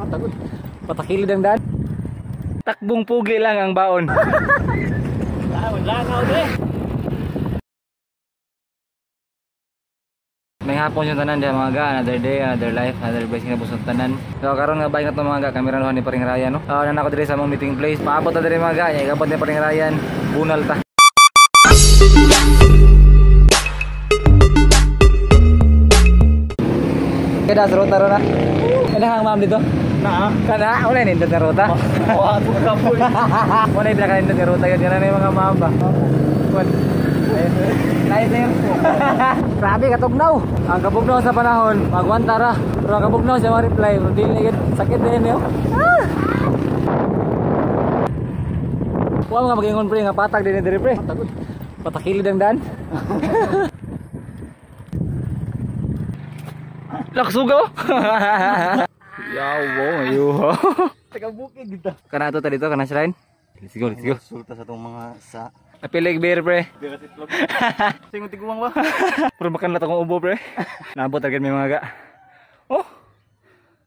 Patagoy. Patakilid ang daan. Takbong pugi lang ang baon. Langaw de. May hapon yung tanan diya mga ga, another day, another life, another blessing na busog tanan. So karon nga bike na to mga ga, kamera ni Paring Ryan no. Nana ko diri sa among meeting place. Paabot na diri mga ga, nya igabot ni Paring Ryan, bunal ta. Kada sa ruta ron na. Kana ang ma'am dito? Na. Kana wala nindot nga ruta. Wa ka po. Wala yung pinaka-nindot nga ruta yun. Yan na yung mga ma'am ba. Kuan. Nice sir. Grabe katugnaw. Ang kabugnaw sa panahon, magwanta ra. Pero ang kabugnaw sa mga reply, pero dili na sakit din yo. Ah! Wa mga magingon pre nga patag din diri pre. Patagoy. Patakilid ang daan. Laksugaw. Yawo, ayuho. Taga bukid dito. Kana to ta dito kana shrine. Let's go, let's go. Sulta sa tong mga sa Apilig beer pre. Dira si itlog. Singon tiguang ba? Pero makan na akong ubo pre. Naabot agad may mga ga. Oh.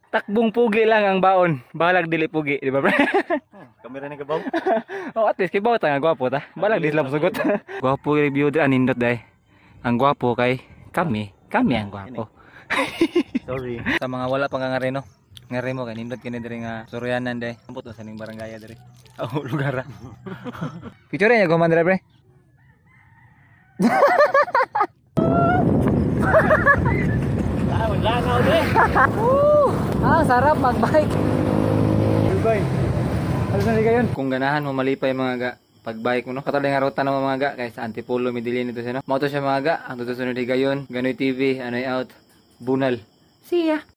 Takbong pugi lang ang baon. Balag dili pugi, di ba pre? Kamera ni kabaw. Oh, at least kay bawo ta nga gwapo ta. Balag di sila musugot. Gwapo review diri anindot dai. Ang gwapo kay kami, kami ang gwapo. Sorry. Sa mga wala pang ngare no. Ngare mo kay nindot kini diri nga Suryanan dai. Ambot sa ning barangay diri. Oh, lugar. Picture niya guman diri pre. Langaw de. Ah, sarap magbike. Goodbye. Alas na kayon. Kung ganahan mo malipay mga ga pagbike mo no. Katulad nga ruta na mga ga kay sa Antipolo Medellin ito siya no. Mao to siya mga ga. Ang tutusunod higayon, Ganoy TV, Anoy out, Bunal. See ya.